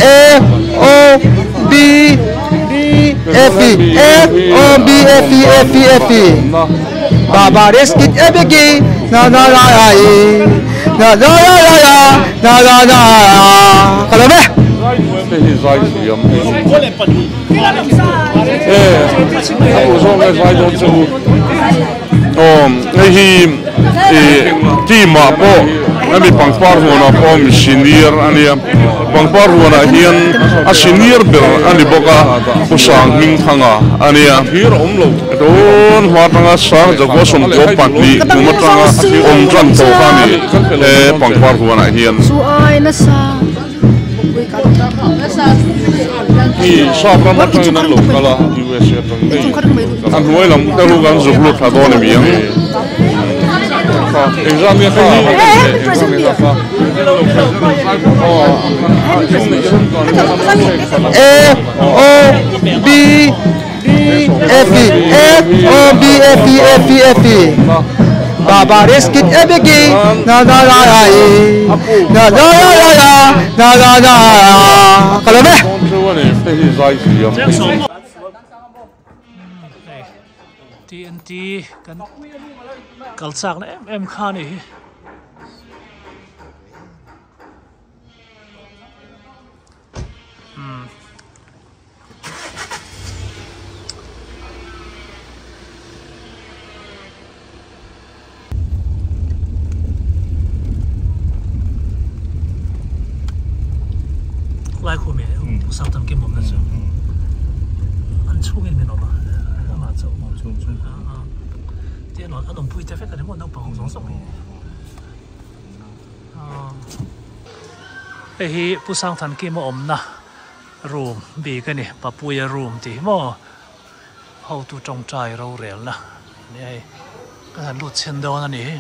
A O B D F F O B F F F Baba Biscuit A B G na na na na e na na na na na na na na ka lo ve. Hei hi team ah pawh hemi pangpar huanah pawh mi senior a nia pangpar huanah hian a senior ber a ni bawk a Pu Sanghmingthanga a nia tun hma atanga sang zakua sawmkua pahnih kum atanga awm tan tawh kha a ni he pangpar huanah hian. Hi sap ram atangin an lo kal a USA atang daih a hnuai lam te ru kan zuk lut thla dawn em iang engzat nge kha engzat nge kha A O B D F F O B F F F Baba Biscuit A B G na na na na e na na na na na na na na ka lo ve. TNT kan kal chak na em em kha ni hi. Lai khu mi sang tam kim awm na chu an chhungin min awm a amah chauh maw chung chung a te an awmpui te vek a ni maw naupang ho zawng zawng hi. Hei hi Pu Sangthankima awmna room bik a ni, Papuia room tih hi maw hotu tawngtai rorelna a ni a hei kan han lut chhen dawn a ni hi.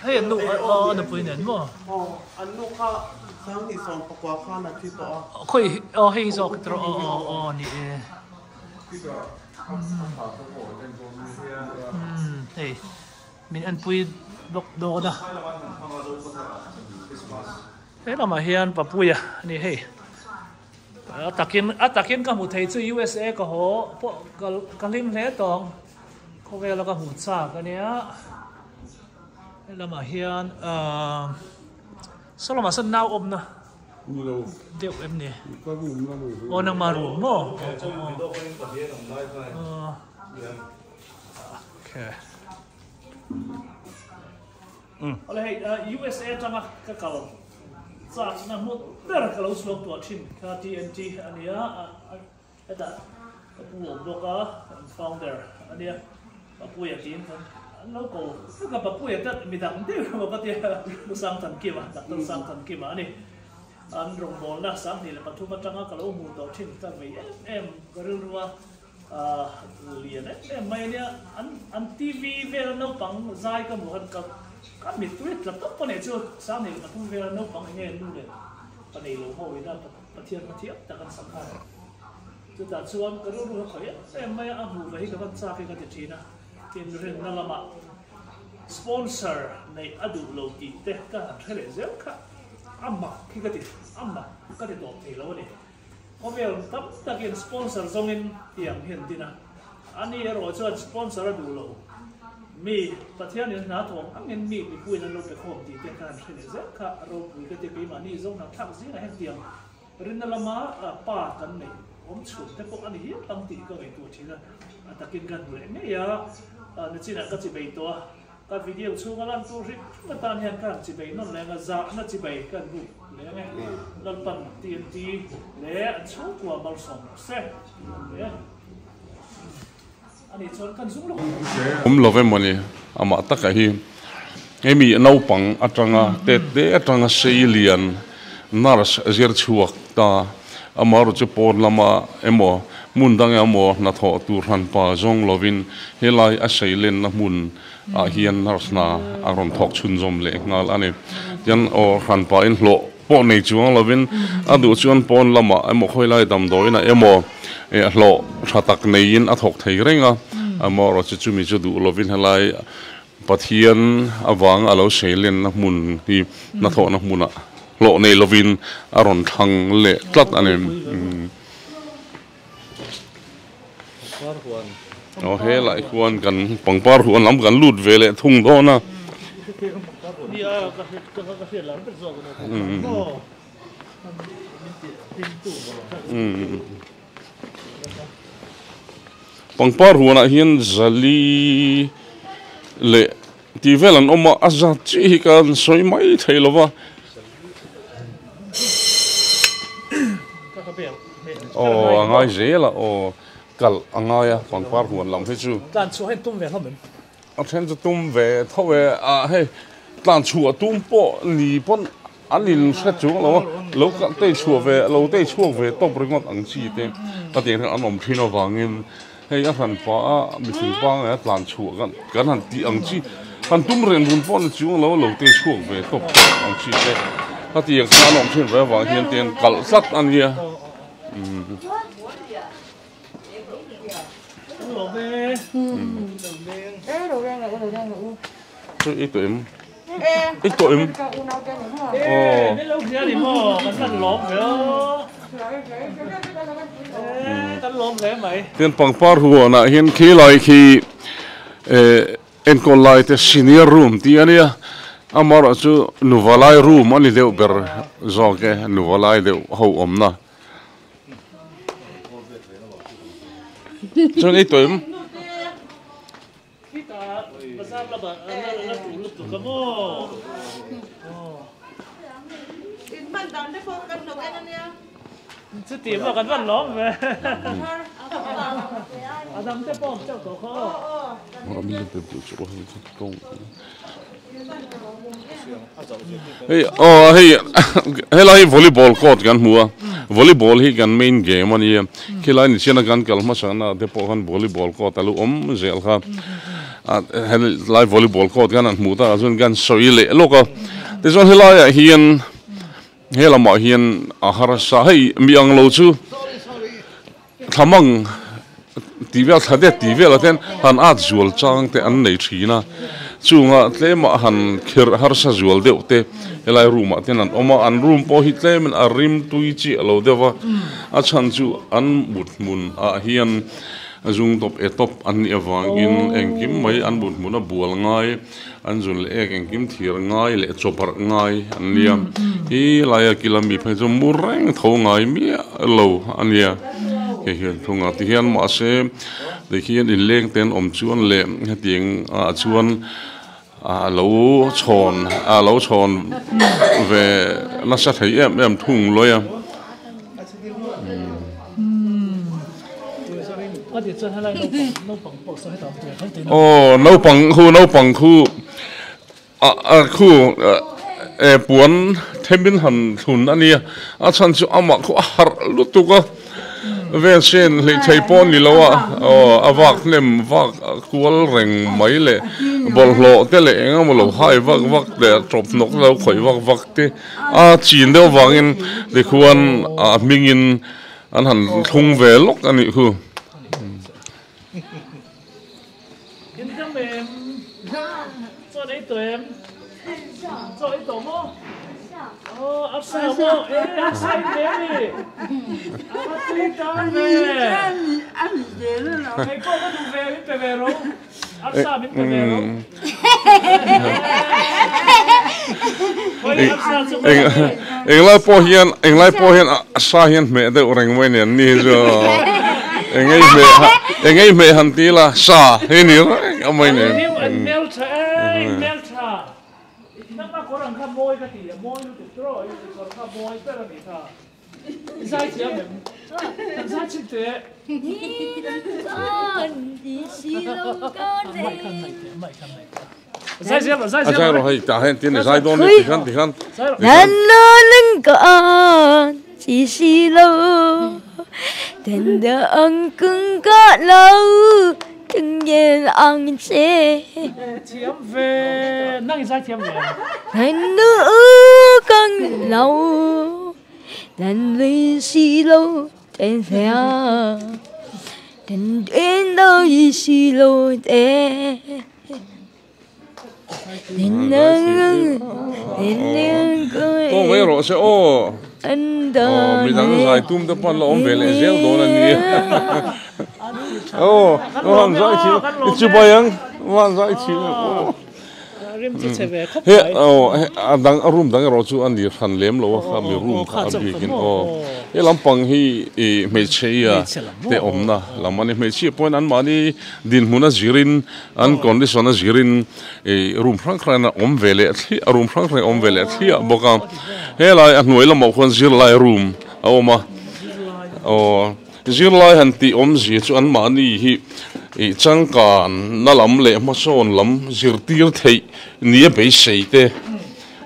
Hei an nu aw a nupui nen maw? Aw an nu kha Sanghnih sawmpakua khan a thi tawh a. Khawi aw hei hi zawk tawh aw aw aw ni e. Hei min enpui bawk dawn a he lamah hian papuia a ni hei a takin a takin ka hmu thei chu USA ka haw pawh ka ka hlim hle tawng khawvela ka hmu chak a nia he lamah hian ahh saw lamah sawn nau awmna. Deuh em ni? Aw nangmah room maw? Okay. Awle hei USA atanga ka kal chak na hmun ber ka lo suak tuah thin kha TNT a nia hetah ka pu awm bawk a an founder a nia. Papuia tiin kan an lo ko vek a, Papuia te midang deuh emaw ka tia Pu Sangthankima, Doctor Sangthankima a ni. An rawngbawlna 2003 atanga ka lo hmuh tawh thin ka vei em em ka rilru a lian em em mai a nia. An an TV vela naupang zai ka hmuh khan ka ka mittui tla tawp a nih chu 2003 vela naupang eng nge nu leh pa nei lo ho ina Pathian hmathiam tak an sak khan. Chutah chuan ka rilru a khawih em em mai a, a hmuh ve hi ka van chak hi ka ti thin a, inrinna lamah sponsor neih a duh lo tih te ka han hre leh zel kha a mak hi ka ti, a mak ka ti tawp thei lo a ni. Khawvel tam takin sponsor zawngin tiang hi an din a, ani erawh chuan sponsor a duh lo, mi Pathianin hna thawng angin mi mipuiin an lo pe khawm tih te ka han hre leh zel kha a ropui ka ti a, keimahni zawng hna thlak zingah hian tiang Rinna lama pa kan neih awm chhun te pawh a ni hial ang tih ka ngaihtuah thin a, a takin kan hmu leh ngei a, nichinah ka chibei tawh a, ka video chhunga lan tur hrim hrim atan hian ka han chibei nawn leng a, zahna chibei ka han buk leng e, Lalpan TNT leh an chhungkua malsawm rawh se. Ani chuan kan zung lawk. Awm lo emaw ni amah taka hi hemi naupang atanga tete atanga sei lian nurse zir chhuak ta amaherawh chu pawn lama emaw hmun dang emaw hnathawh tur han pa zawng lovin helai a sei lenna hmun ah hian nurse hna a rawn thawk chhunzawm leh nghal a ni. Tian aw hran pahin hlawh pawh nei chuang lovin a duh chuan pawn lamah emaw khawilai damdawiinah emaw hlawh tha tak neiin a thawk thei reng a, amaherawh chu chumi chu duh lovin helai Pathian avanga a lo sei lenna hmun hi hnathawhna hmunah hlawh nei lovin a rawn thlang leh tlat a ni. Aw helai khuan kan pangpar huan lam kan lut ve leh thung dawn a. Pangpar huanah hian zali leh tih vel an awm a, a zat chiah hi ka sawi mai thei lo va. Aw a ngai zel a aw kalh a ngai a pangpar huan lam hi chu. Tlan chhuah hian tum ve hlawm em? A then chu tum ve tho e a hei tlan chhuah tum pawh ni pawn an in hre chuang lo a lo kal tei chhuah ve lo tei chhuak ve tawp ringawt ang chi te ka tih ang an awm thin avangin hei a hran pah a mihring pangngai a tlan chhuah kan kan han tih ang chi han tum reng run pawh ni chuang lo a lo tei chhuak ve tawp tawp ang chi te ka tih ang kha an awm thin ve avang hian te an kalh tlat a nia umm. Chu i tawh em? I tawh em? Aw. Tin pangpar huanah hian khi lai khi eh enkawl lai te senior room tih a nia amaherawhchu nuva lai room a ni deuh ber zawk e nuva lai deuh ho awmna. Chuan ei tawh em? Hei aw hei helai hi volleyball court kan hmu a volleyball hi kan main game a nia khilai ni chian a kan kal hmasa na te pawh khan volleyball court a lo awm zel kha a helai volleyball court kan han hmuh takah chuan kan sawi leh lawk a tichuan helaiah hian he lamah hian a harsa hei mi ang lo chu. Thlamang tih vel thla det tih velah te han at zual chang te an nei thin a, chungah tlemah han kherh harsa zual deuh te helai room ah ten an awm a, an room pawh hi tlemin a rim tui chiah lo deuh a, a chhan chu an mut hmun ah hian zung tawp e tawp an nih avangin engkim mai an mut hmun a bual ngai. An zun leh ek engkim thir ngai leh chaw barh ngai an nia. Hi laia kila mi phei chu mu reng tho ngai miah lo a nia. Hei hian thunga ti hian mahse tikhian inleng te an awm chuan leh hetiang ah chuan a lo chhawn a lo chhawn ve nasa thei em em thung lawi a. Aw naupang khu naupang khu ah ah khu eh puan themin han thlun a nia a chhan chu amah khu a harh lutuk a vel sen hleihthei pawh a ni lo a aw a vak hnem vak kual reng mai leh bawlhhlawh te leh eng emaw lo hai vak vak leh tawp hnawk lo khawih vak vak te a chin deuh avangin tikhuan a hmingin An han thlung ve lawk a nih khu. Englai pawh hian englai pawh hian a sa hian hmeh deuh reng mai nen ni hi chu engei hmeh engei hmeh han ti ila sa hi ni reng a mai nen. A zai rawh hei tah hian tin i zai dawn ni tikhan tikhan Tawng mai rawh se aw. Aw midang zai tum te pawh an la awm ve leh zel dawn a nia. Aw han zai chhin i chibai ang han zai chhin aw. He aw a dang a room dang erawh chu a ni hran lem lo a kha mi room kha a bikin aw he lampang hi ih hmeichhe ia te awmna lam a ni hmeichhia pawhin anmahni dinhmun a zirin an condition a zirin ih room hrang hrang in a awm ve leh thliah a room hrang hrang in a awm ve leh thliah bawk a helai a hnuai lamah khuan zirlai room a awm a aw. Zirlai han tih awmzia chu anmahni hi ih changkanna lam leh hmasawn lam zirtir theih nia beisei te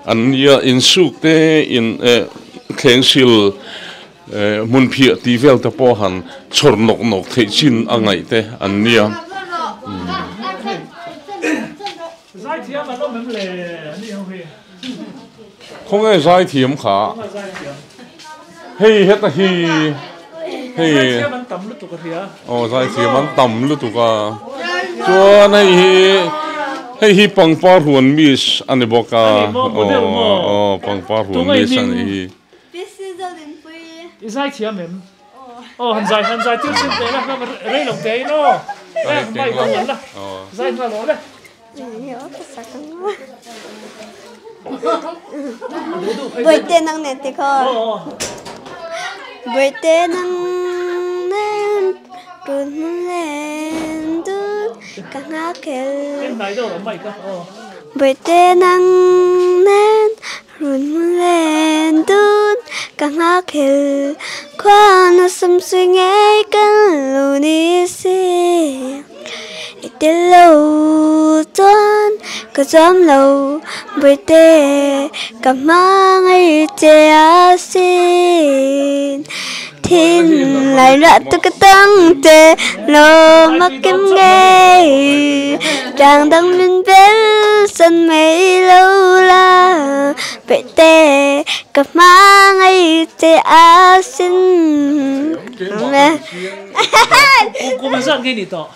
an nia, insuk te in eh thlengsil eh hmunphiah tih vel te pawh han chhawr nawk nawk theih chin a ngaih te an nia. Khawnge zaithiam kha? Hei heta hi hei aw zaithiam an tam lutuk a chuan hei hi hei hi pangpar huan miss a ni bawk a aw pangpar huan miss a nih hi. I zaithiam em? Aw han zai han zai tir chin teh la rei lo teh in aw mic a huan la zai nghal aw le. Bawihte nang nen ti khaw. Bawihte nang nen tun hmun len dun ka nghak el. Bawihte nang nen run hmun len dun ka nghak el. Khuan a sumsui ngei kan lo ni si. I tel lo chuan ka zuam lo Bawihte ka hmangaih che a sin Thin lai rah tu ka tang che lawm a kem ngei Trang dang min bel san mai lo la Bawihte ka hmangaih che a sin. Kum zat nge ni tawh?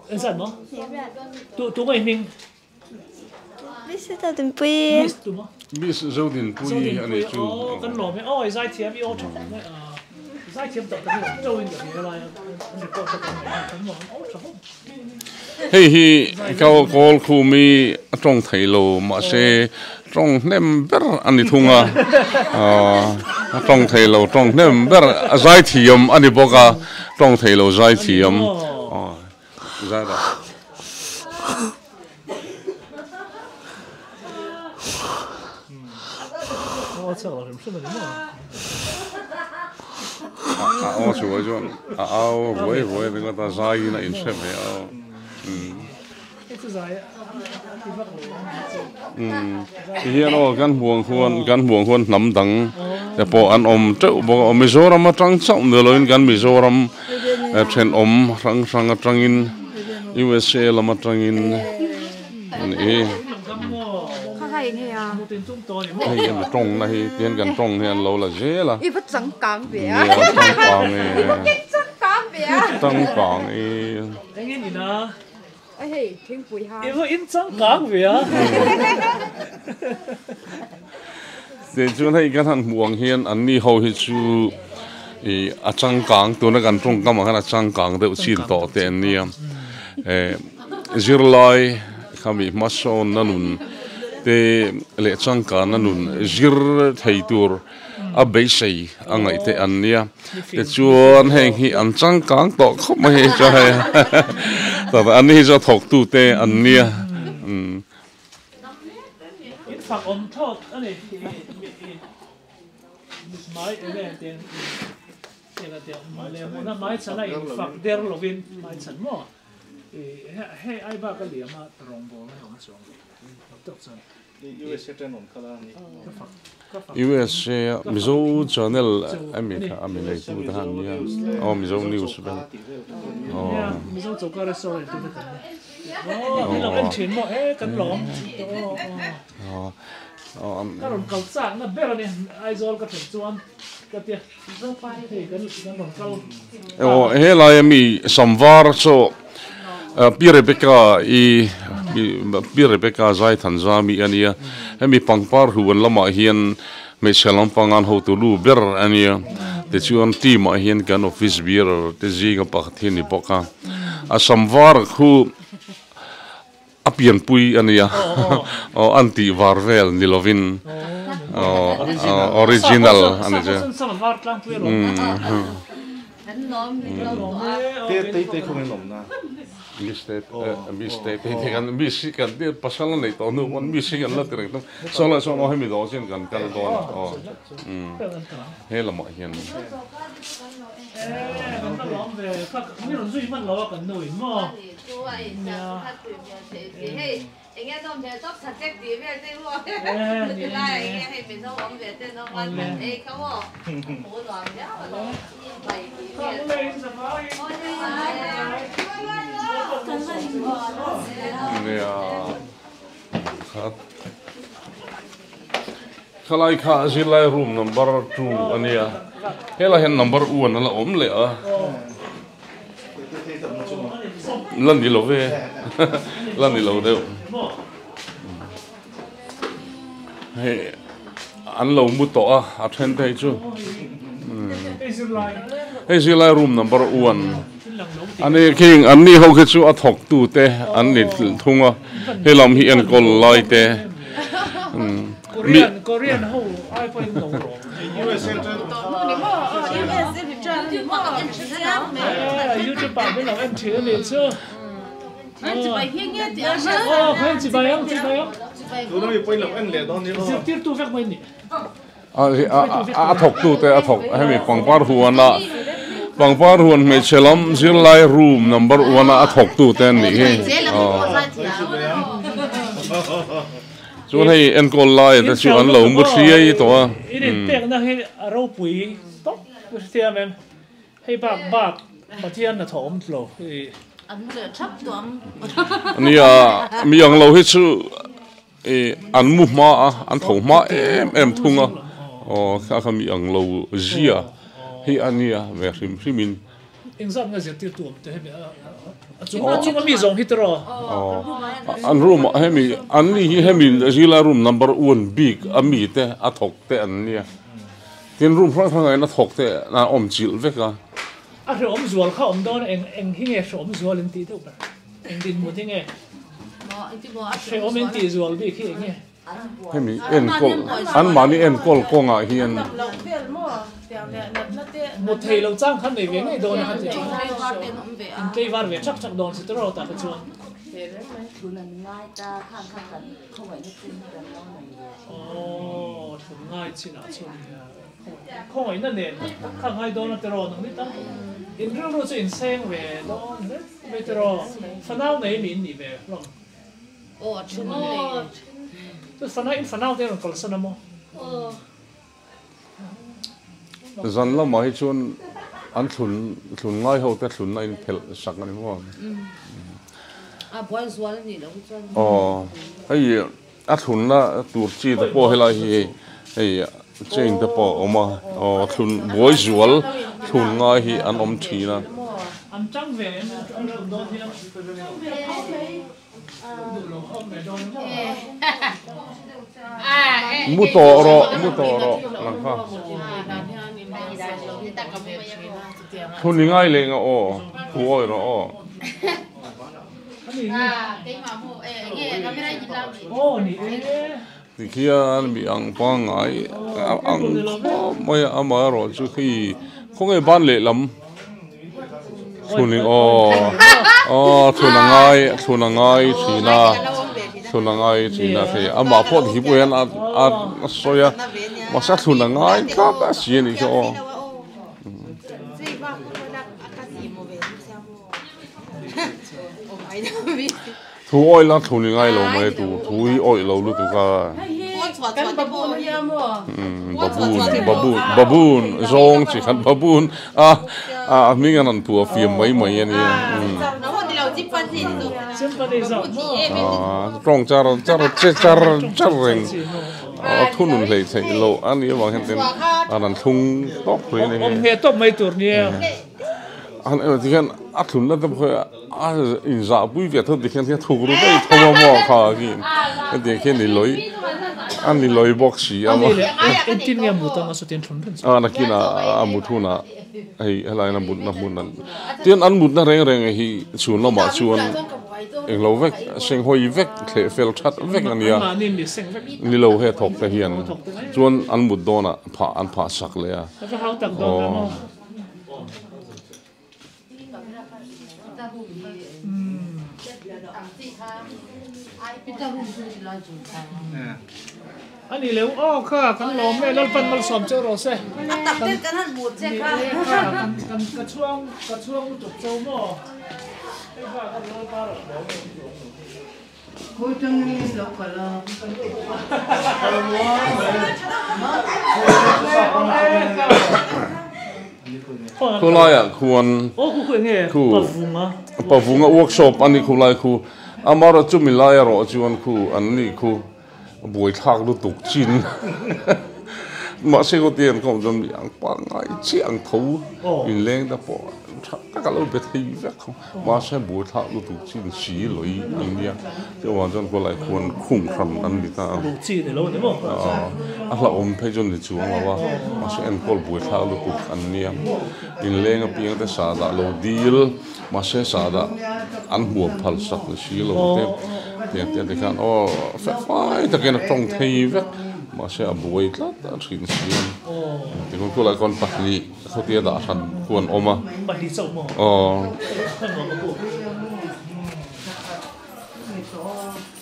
Eng zat maw? Tu tu nge hming? Miss Zodinpuii. Miss tu maw? Miss Zodinpuii a ni chu. Aw kan lawm e. Aw i zaithiam i aw tha khawp mai a. Zaithiam tak tak hi awm teuhin ka hria lai a an record te kan nei a kan lawm aw tha khawp. Hei hi ka kawl khum i a tawng thei lo mahse tawng hnem ber a ni thung a, a tawng thei lo tawng hnem ber a zaithiam a ni bawk a, tawng thei lo zaithiam zai rawh. A aw chhuah chuan a au ruai ruai ringawt a, zaiin a inhre ve a. Tihian aw kan huang huan kan huang huan hnam dang te pawh an awm teuh bawk a, Mizoram atang chauh ni loin kan Mizoram thenawm hrang hrang atangin USA lam atangin a ni hi. Hei an tawng na hi tihian kan tawng hi an lo la zel a. Nia changkang e. Changkang e. Tichuan hei kan han hmuh ang hian an ni ho hi chu ih a changkang tuna kan tawngkam ang hian a changkang deuh chin tawh te an nia eh zirlai khami hmasawnna nun te leh changkanna nun zir thei tur a beisei a ngaih te an nia. Tichuan heng hi an changkang tawh khawp mai hei chu hei tah an ni hi chu a thawk tu te an nia umm. In fak awm thlawt a ni mai enge tiang eng tiang lehmuna mai chhan a in fak der lovin mai chhan maw hei ai bak a liam a rawngbawlna hi awm chuang lo tak chuan. USA a Mizo channel ami kha ami neitu te khan nia aw Mizo news vel aw aw helai ami samvar chaw. Pi Rebecca i Pi Rebecca Zaithanzami a nia hemi pangpar huan lamah hian hmeichhe lampang an hotu lu ber a nia tichuan team ah hian kan office bearer te zinga pakhat hi a ni bawk a a sam var khu a pianpui a nia aw an tih var vel ni lovin aw original a ni chu. Pasal a nei tawh hnu pawn mi si kan la ti reng tawp saw lah chuan aw hemi dawh chian kan kal dawn a aw he lamah hian. Khalai kha zirlai room number 2 ania helai hian number 1 a la awm leh a. La ni lo ve la ni lo deuh hei an lo mu tawh a a then te hi chu hei zirlai room number 1 ani khing an ni ho khi chu a thawk tu te an ni thung a he lam hi enkawl lai te Korean Korean ho ai pawhin lo rawh. YouTube ah min lo en thin a nih chu. Aw khain chibai ang chibai ang. Zirtirtu vek mai ni. A thawk tu te a thawk hemi pangpar huan a pangpar huan hmeichhe lam zirlai room number 1 a a thawk tu te an nih hi. Chuan hei enkawl lai te chu an lo mu thliai tawh a. In inpekna hi a ropui tawp hriam em? Hei bak bak Pathian hnathawh awm tlo i. An mu leh thap tawh ang. Nia, mi ang lo hi chu i an mu hma a, an tho hma em em thung a. Aw kha kha mi ang lo zia hi a nia ve hrim hrim in. Engzat nge zirtirtu awm te hemi a chung a chung a mi zawng hi tiraw? Aw an room ah hemi an ni hi hemi zirlai room number 1 bik a mi te a thawk te an nia tin room hrang hrang ah hian a thawk te a awm chilh vek a. A hrehawm zual kha awm dawn eng eng hi nge hrehawm zual in tih deuh ber eng dinhmun hi nge hrehawm in tih zual bik hi eng nge? Hemi enkawl an mahni enkawl kawngah hian. Mu thei lo chang khan nei ve ngei dawn a kha ti a, in tleivar ve thak thak dawn si tiraw tah kha chuan. Aww thun ngai chinah chuan khawngaihna nen kha ngai dawn a tiraw nang ni tam in rilru chu in seng ve dawn hle mai tiraw fanau nei mi in nih ve hlawm. Aw a then nei. Chu fanau in fanau te rawn kalsan a maw? Zan lamah hi chuan an thlun thlun ngai ho te thlunna in phelh sak a ni maw? A buai zual a nih loh hi chuan. Aw hei a thlunna tur chi te pawh helai hi hei chain te pawh a awm a aw thlun buai zual thlun ngai hi an awm thin a. An tang ve em an thlun dawn hian. Mu tawh rawh, mu tawh rawh lang kha. Thu ni ngai leh nga aw, thu awi rawh aw. Tikhian mi ang pangngai ang khawp mai a, amaherawh chu khi khawnge ban lehlam. Thlun in aw aw thlun a ngai thlun a ngai thin a thlun a ngai thin a hei amah pawh ti pawh hian a a sawi a mahse a thlun a ngai tlat a si a nih khi aw. Thu awih la thlun i ngai lo mai tu thu hi awih lo lutuk a. Baboon baboon baboon zawng chi khat baboon a a hming an rawn puh a fiam mai mai a nia. Tawng char char che char char reng a thunun hleih theih loh a nih avang hian tin a rawn thlung tawp mai a ni. Awm nge tawp mai tur nia. han en ti hian a thlun na te pawh hi a inzah pui ve tho ti khian hian thuk ru daih tho a maw kha khi hetiang khian ni lawi a ni lawi bawk si a maw. Engtin nge mut anga sawtian thlun reng chu. A nakinah a mut hunah hei helai in a mutna hmun an tin an mutna reng reng hi chhun lamah chuan englo vek senghawi vek thleh fel that vek a nia ni lo he thawk te hian chuan an mut dawnah phah an phah sak leh a aw. Ani leu aw kha kan lawm e Lalpan malsawm cheu rawh se. A tak ten kan han hmuh che kha. Kan ka chhuang ka chhuang lutuk cheu maw. Hei ba kan Lalpa rawh lawm e. Khawi tangin in lo kal a. Khawlaiah khuan khu Pavunga workshop a ni khulai khu amaherawhchu chumi lai erawh chuan khu an ni khu buaithlak lutuk chin mahse kawti an kawm chuan mi ang pangngai chiah ang tho inleng te pawh tha tak a lo be thei vek ho mahse buaithlak lutuk chin si lawi an nia chuvang chuan khawlai khuan khung hran an ni ta a a hlauhawm phei chu ni chuang lo a mahse enkawl buaithlak lutuk an nia inleng apiang te sahdah lo dil. Mahse sahdah an hmuam phal sak ni si lo te tiang te tikhan aw feh fai takin a tawng thei vek mahse a buai tlat a thin si a tikhawn khulai khawn pahnih khawtia dah hran khu an awm a aw.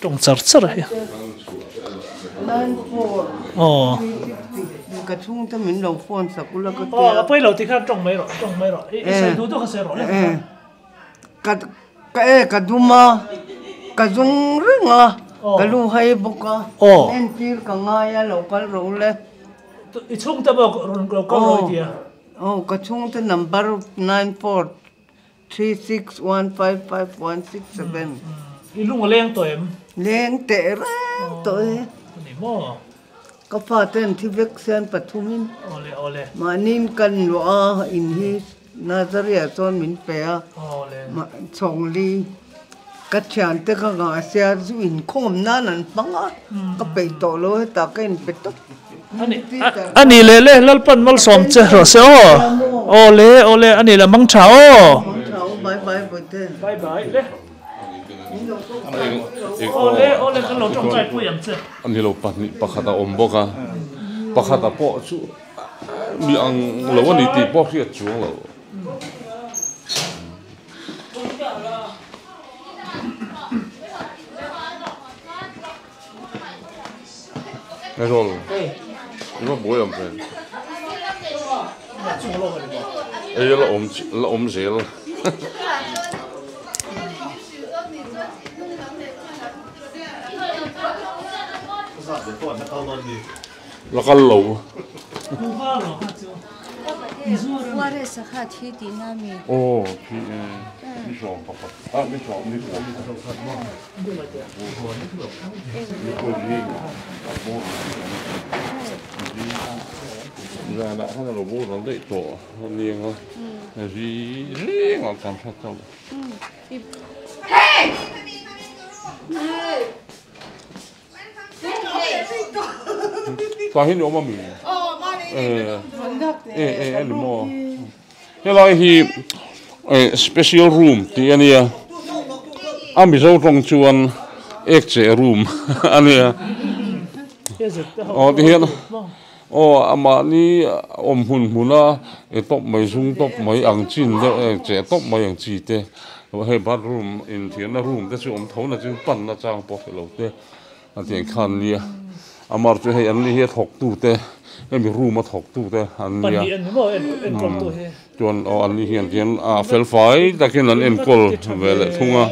Tawng char char a hi. Aw. Ka chhungte min lo phone sak ula ka tia. Aw a pawi lo tikhan tawng mai rawh tawng mai rawh i sawi duh duh kha sawi rawh le. Ka ka e ka dum a ka zung reng a ka lu hai bawk a entir ka ngai a lo kal rawh ule. I chhungte pawh rawn lo kal rawh i tia. Aw ka chhungte number 94 36155167. I lung a leng tawh em? Leng teh reng tawh e. Ani maw? Ka fate an thi vek sian pathumin. Awle awle. Mahniin kan luah a in hi Nazariah chuan min pe a. Awle. Chhawngli ka thiante ka ngah sia zu inkhawm nan an hmang a ka peih tawh lo hetah ka inpe tawp. Ani leh le Lalpan malsawm che rawh se aw. Aw le aw le ani la mang tha aw. Mang tha aw bye bye Bawihte. Bye bye le. Aw le aw le kan lo tawngtai pui ang che. Ani lo pahnih pakhat a awm bawk a pakhat a pawh chu mi ang lo ani tih pawh hriat chuang lo. Ngaihzawl i va buai awm ve. Ei la awm la awm zel. La kal lo. Aw thi e ni sawm pakhat ah ni sawm ni kua. Zanah khan a lo boral daih tawh a niang a ri reng a kan hre chauh. Tah hi ni awm a mi? E e e ni maw? Helai hi special room tih a nia a Mizo tawng chuan ek cheh room a nia aw tihian aw amahni awm hmun hmuna e tawp mai zung tawp mai ang chin deuh ek cheh tawp mai ang chi te hei bathroom inthiarna room te chu awm tho na chu pan na chang pawh hrelo te. A tiang khan nia amar chu hei an ni hi a thawk tu te hemi room a thawk tu te an nia chuan aw an ni hian tian a fel fai takin an enkawl ve leh thung a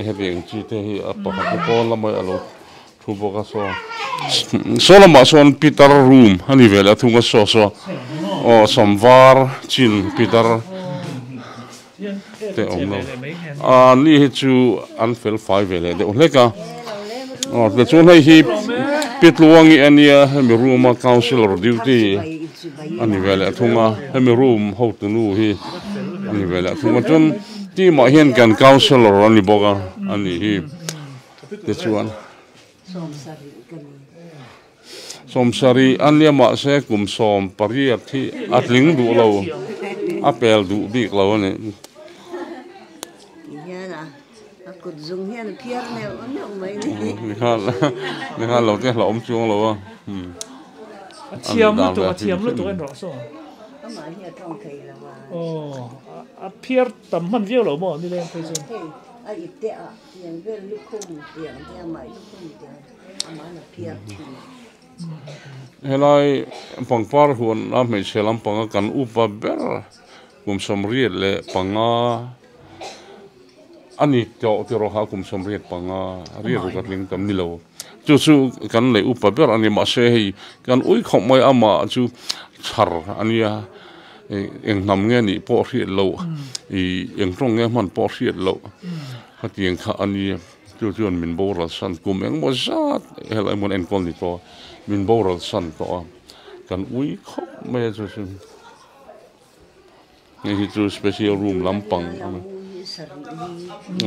hetiang chi te hi a pakhat hi pawn lamah a lo thu bawk a saw saw lamah sawn pitar room a ni ve leh thung a saw saw aw samvar chin pitar. te awm lo a ni hi chu an fel fai ve leh deuh hlek a aw tichuan hei hi Pitluangi ania hemi room a councillor duty ani ve leh thung a hemi room hotunu hi ani ve leh thung a chuan team ah hian kan councillor ani bawk a ani hi tichuan sawmsarih ania mahse kum sawm pariat hi a tling duh lo a pel duh bik lo ani. Nikhan lo te hlauhawm chuang lo a. A thiam lutuk a thiam lutuk en rawh saw. Aw a phiar tam hman viau lo maw nileng phei chuan. Helai pangpar huan a hmeichhe lampanga kan upa ber kum sawmriat leh panga a ni tawh tih rawh kha kum 85 riat ruk a tling tam ni lo chu chu kan leh upa ber a ni mahse hei kan ui khawp mai amah chu chhar a nia eng hnam nge nih pawh hriat loh ih eng tawng nge hman pawh hriat loh khatiang kha a nia chu chuan min boral san kum engmaw zat helai hmun enkawl ni tawh min boral san tawh a kan ui khawp mai a chu chu. Hei hi chu special room lampang a ni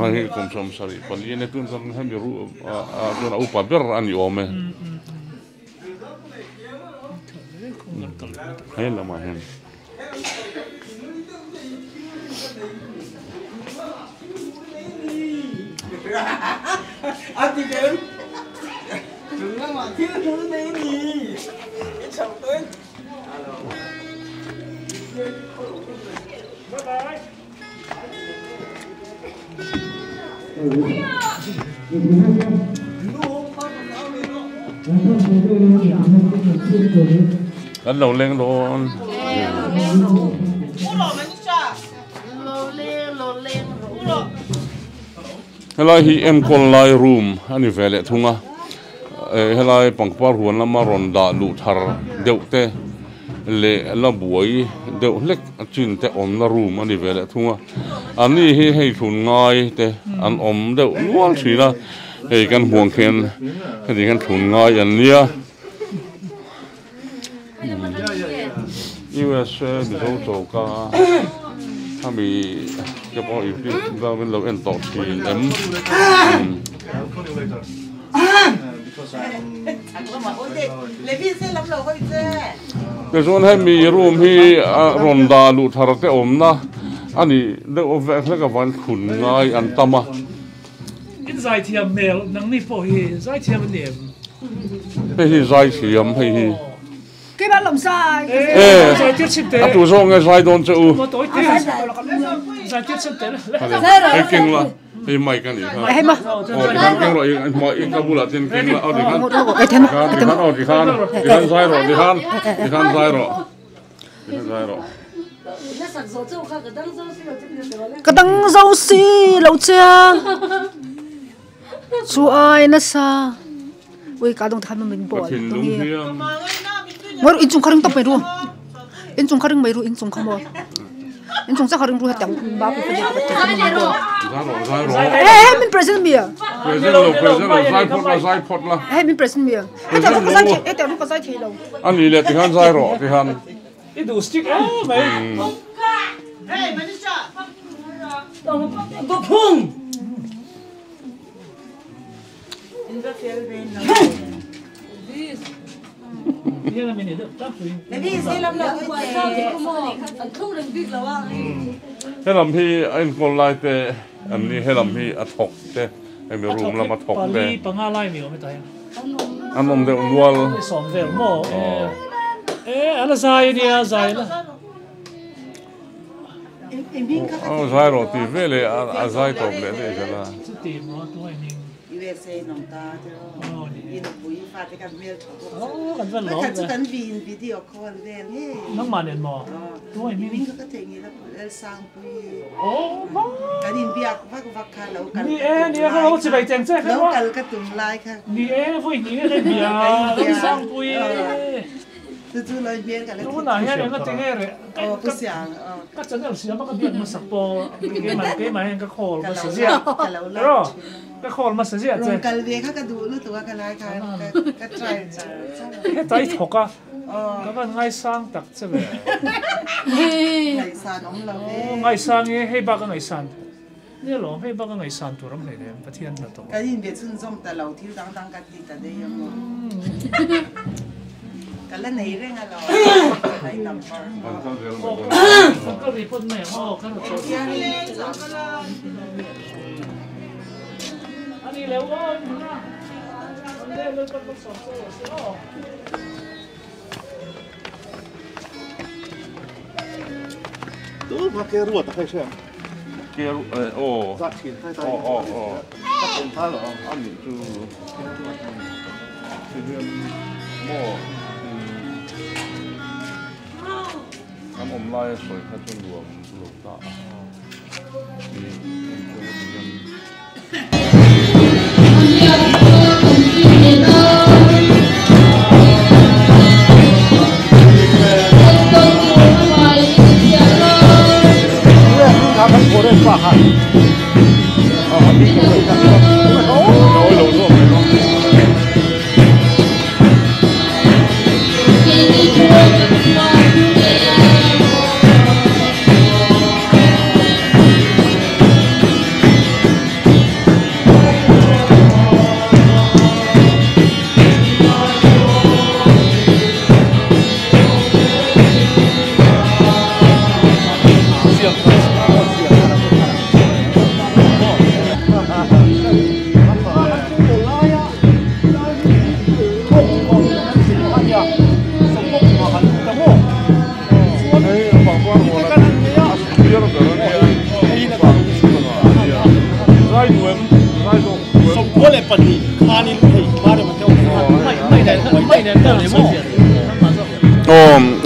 a hei kum 74 a nia tun chuan hemi room ah chuan a upa ber a ni awm e he lamah hian. Kan lo leng dawn. Helai hi enkawl lai room a ni ve leh thung a. Helai pangpar huan lama rawn dah luh thar deuh te leh la buai deuh hlek chin te awmna room a ni ve leh thung a. Ani hi hei thlun ngai te an awm deuh nual thin a, hei kan huang khian heti hian thlun ngai an nia. USA Mizo choka hemi te pawh YouTube vel min lo en tawh thin em. Tichuan hemi room hi a rawn dah luh thar te awmna a nih deuh vek hlek avangin thlun ngai an tam a. In zaithiam hmel nangni pawh hi zaithiam a ni em? Hei hi zaithiam hei hi. Keimah lawm zai. E a tu zawk nge zai dawn che u. Zaitir chhin te le. Hei keng la hei mic a nih kha. Hei ma. Aw tikhan keng rawh i ka bulah ten keng la aw tikhan tikhan aw tikhan tikhan zai rawh tikhan tikhan zai rawh tikhan zai rawh. Ka dang zo si lo che a chu ai nasa. Ui ka dong than min bol thinlung hian Ngor in chung kharing top mai ru in chung kharing mai ru in chung khamo in chung cha kharing ru hatang ba pu pa de zai ro zai ro eh min present mi present lo present lo zai phot la zai phot la eh min present mi eh ta ka zai eh ta ka zai thei lo ani le tikhan zai ro tikhan I du stick em mai. Hey Manisha. Do phung. Helam hi a enkawl lai te an ni helam hi a thawk te hemi room lama thawk te an awm deuh nual aw zai rawh tih veleh a zai tawp leh daih zel a. USA nong ta te o i nupui fa te kan hmel tha bawk chu mai khat chu kan vin video call vel nge nangmah nen maw tuai hming ka thei nge la lal sang pui kan in biak vak vak kha lo kal ni e ni e ka lo chi bai cheng che lo kal ka tum lai kha ni e voi ni e bia lal sang pui. Chu lai hmel ka la thi. Tunah hian enga ti nge reh? Aw pu Siang aw. Ka channel siam a ka biak hmasa pawh keimah keimah hian ka call hmasa ziah. Ka lo like thin. Ka call hmasa ziah che. Rawn kal ve kha ka duh lutuk a ka lai khan ka try char char a. Heta i thawk a. Ka van ngaisang tak che ve. Ngaihsan awm lo e. Ngaisang e hei bak a ngaihsan. Nia lawm hei bak a ngaihsan tur awm hlei nem Pathian hna tawh. Kan inbe chhunzawm ta lo thil dang dang ka ti ta daih a maw. Ka la nei reng a lo lai number. Ka report mai ang aw ka rawn sawi. Ani leh aw in hmuna. An leh Lalpan malsawm che rawh se aw. Tu ma ke ruat a khai hre ang. Ke aw. Za thin khai ta. Aw aw aw. Ka chen tha lo. A ni chu. Ti hian maw kan awm lai a sawi kha chu nuam lo ta a. Ti hian.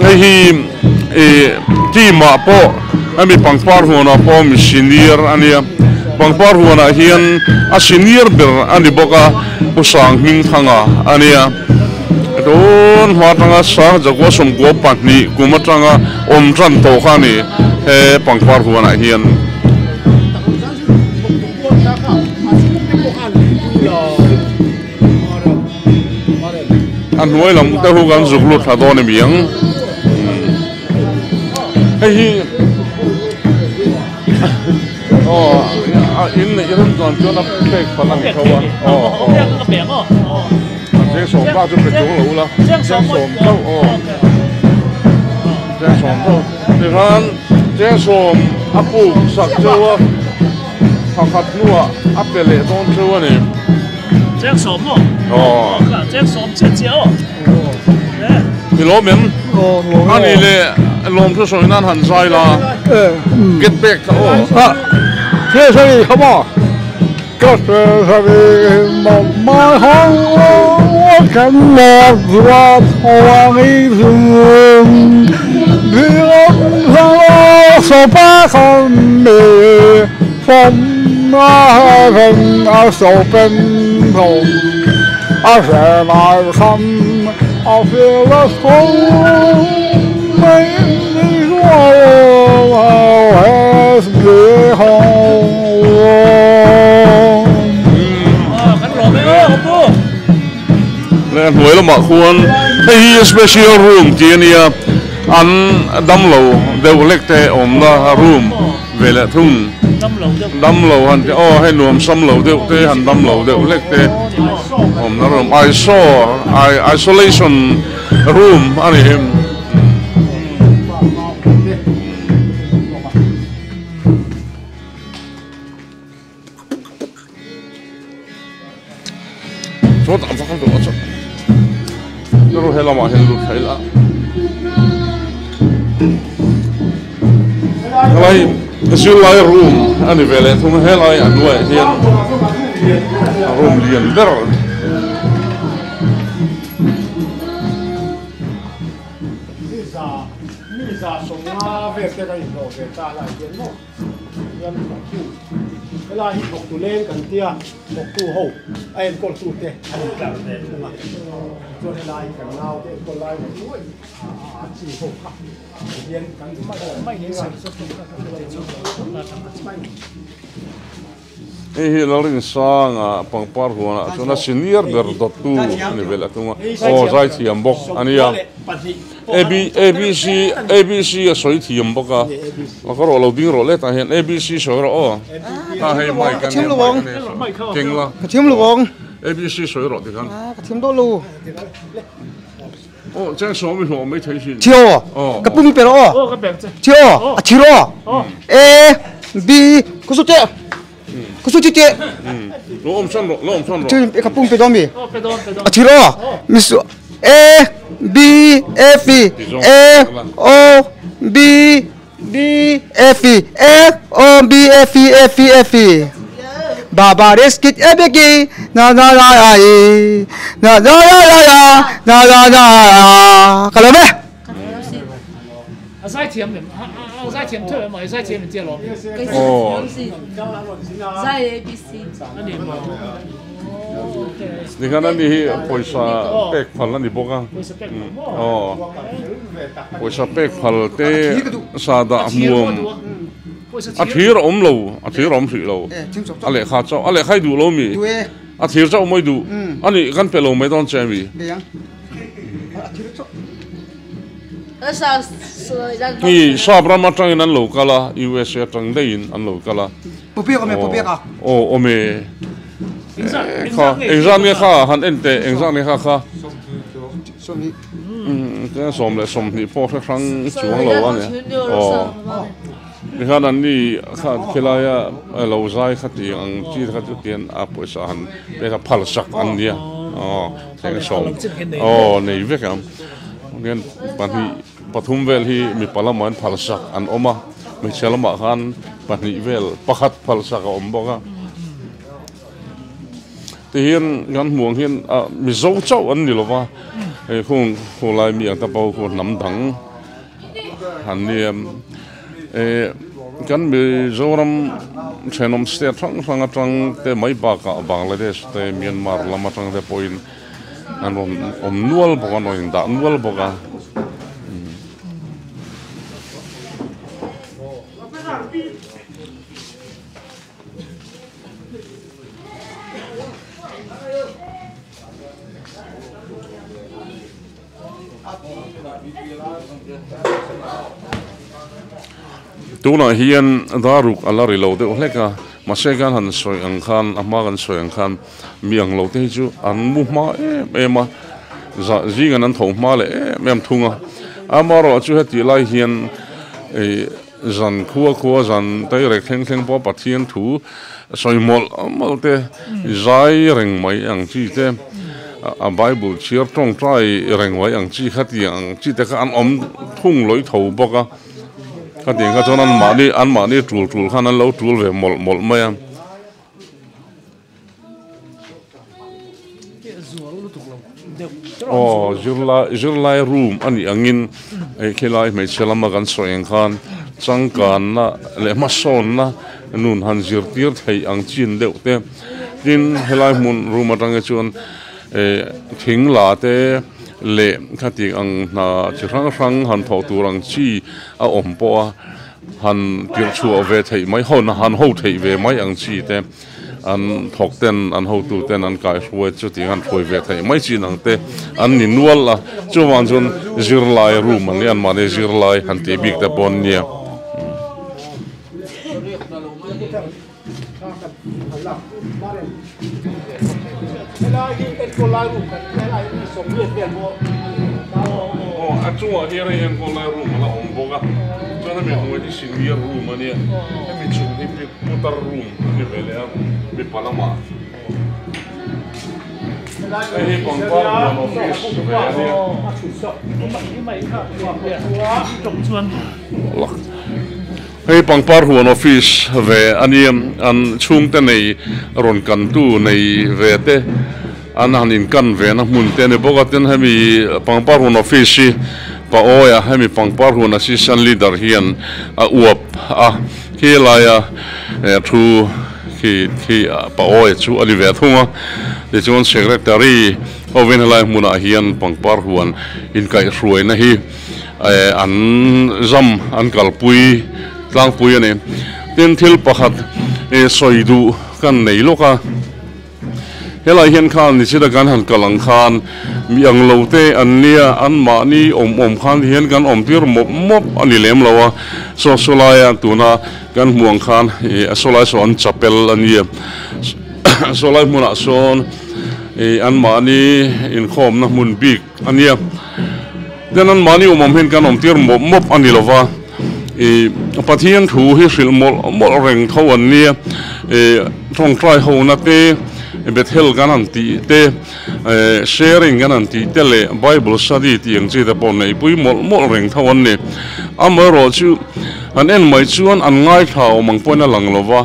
Hei hi team ah pawh hemi pangpar huanah pawh mi senior a nia pangpar huanah hian a senior ber a ni bawk a Pu Sanghmingthanga a nia. Tun hma atanga sang Jaguar 12 kum atanga awm tan tawh kha a ni he pangpar huanah hian. A hnuai lam te hu kan zuk lut thla dawn emi ang. Hei hi aw in neih rem chuan chuan a pek fal a ni tho a. Aw aw. Cheng sawm bak chu pe chuang lo ula. Cheng sawm chauh aw. Cheng sawm chauh. Tikhan cheng sawm a puk sak chauh a pakhat hnuah a pe leh dawn chauh a ni. Cheng sawm maw? Aw. Cheng sawm chiah chiah aw. I lawm em? A nih leh lawm thu sawi nan han zai la. Get back kha aw. Thil sawi kha maw? Ka sawi mai hawng kan lawm zuat hawang i zum Biam sang so pa kham mi phong a ren a so pen hong a re lai kham a phi la song mei ni ruo a s bi hong. Leh a hnuai lamah khuan hei hi special room tih a nia an damlo deuh hlek te awmna room ve leh thung damlo han tih aw hei nuam sam lo deuh te han damlo deuh hlek te awmna room iso isolation room a ni. Chawt a vak duh a chawt. Chu he lamah hian lut thei la. Helai zirlai room a ni ve leh thung a helai a hnuaiah hian room lian ber. Helai hi bawktu leng kan tia bawktu ho a enkawl tu te an intlar ve thung a. Chuan helai hi kan nau te enkawl lai mai nuai a chi ho kha tihian kan inkhawm tir a. Hei hi Lalrinsanga pangpar huanah chuan a senior ber dawttu a ni vel a tung a, aw zaithiam bawk a nia. ABC ABC a sawi thiam bawk a, a ka rawh lo ding rawh le tah hian ABC sawi rawh aw. Ta hei mic a nia mic a nia keng la. Ka thiam lo ang. ABC sawi rawh tikhan. Ka thiam dawn lo. Aw cheng sawm i hlawh mai thei thin. Thi aw ka pum per aw thi aw a thir aw A B ka su teh ka su ti teh lo awm san rawh lo awm san rawh ka pum pe dawn mi a thir aw mi su A B F A O B B F F O B F F F Baba Reskit Ebeki na na na na i na na na na na na na na ka lo me A zai thiam em a zai thiam theuh em a zai thiam in tia lawm Oh Zai ABC ani maw Nikhan ani hi pawisa pek phal ani bawk a aw pawisa pek phal te sa dah hmuam a thir a awm lo a thir a awm hrih lo a lehkha chauh a lehkha i duh lo mi a thir chauh mawi duh ani kan pe lo mai dawn che ami. Hi sap ram atangin an lo kal a USA atang daihin an lo kal a aw awm e kha engzat nge kha han en teh engzat nge kha kha 120 pawh hre hrang chuang lo a ni aw tikhan an ni kha khilaia lo zai kha tih ang chi kha chu tian a pawisa han pek a phalsak an nia aw thleng sawm aw nei vek ang hian pahnih pathum vel hi mipa lamah an phalsak an awm a hmeichhia lamah khan pahnih vel pakhat phalsak a awm bawk a tihian kan hmuh ang hian ah mizo chauh an ni lo va hei khung khulai mi ang te pawh khu hnam dang an nia eh kan Mizoram thenawm state hrang hrang atang te mai bakah Bangladesh te Myanmar lam atang te pawhin an rawn awm nual bawk a an rawn indah nual bawk a. Tunah hian daruk a la ri lo deuh hlek a, mahse kan han sawi ang khan a hma kan sawi ang khan mi ang lo te hi chu an mu hma em em a, zah zingan an tho hma leh em em thung a, amaherawh chu hetih lai hian ih zan khua khua zan teirek thleng thleng pawh Pathian thu sawi mawlh mawlh te zai reng mai ang chi te a bible chhiar tawngtai reng mai ang chi kha tih ang chi te kha an awm thung lawih tho bawk a khatiang kha chuan anmahni anmahni tul tul khan an lo tul ve mawlh mawlh mai a. Aw zirlai zirlai room a nih angin hei khilai hmeichhe lama kan sawi ang khan changkanna leh hmasawnna nun han zirtir theih ang chin deuh te tin helai hmun room atang hi chuan eh thing la te leh khati ang hna chi hrang hrang han thawh tur ang chi a awm pawh a han tirh chhuah ve theih mai hawn han ho theih ve mai ang chi te. An thawk ten an hotu ten an kaihruai chu tih an hruai ve theih mai chin ang te an ni nual a, chuvang chuan zirlai room an nia anmahni zirlai han tih bik te pawh an nia. Aw a chungah hian hei enkawl lai room a la awm bawk a, chuan hemi hnuai hi senior room a nia, hemi chung hi Putar room a ni ve leh a, mipa lamah hei hi pangpar huan office ve a nia. Hei pangpar huan office ve a nia, an chhungte nei rawn kantu nei ve te an han inkan ve na hmun te a ni bawk a, tin hemi pangpar huan office hi pa awia hemi pangpar huan assistant leader hian a uap a. Khi laia thu khi khi pa awi chu a ni ve thung a tichuan secretary hovin helai hmunah hian pangpar huan inkaihhruaina hi an zam an kalpui tlangpui a ni. Tin thil pakhat sawi duh kan nei lawk a. Helai hian khan nichina kan han kal ang khan mi ang lo te an nia an mahni awm awm khan hian kan awm tir mawp mawp a ni lem lo a. Saw sawlaia tuna kan hmuh ang khan ih a sawlai saw an chapel a nia. Sawlai hmunah sawn ih an mahni inkhawmna hmun bik a nia. Tin an mahni awm awm hian kan awm tir mawp mawp a ni lo va. Ih Pathian thu hi hrilh mawlh mawlh reng tho an nia. Ih tawngtai hona te, Bethel kan han tih te, eh sharing kan han tih te leh Bible study tih ang chi te pawh neihpui mawlh mawlh reng tho an ni. Amaherawh chu an en mai chuan an ngaithla awm ang pawhin a lang lo va,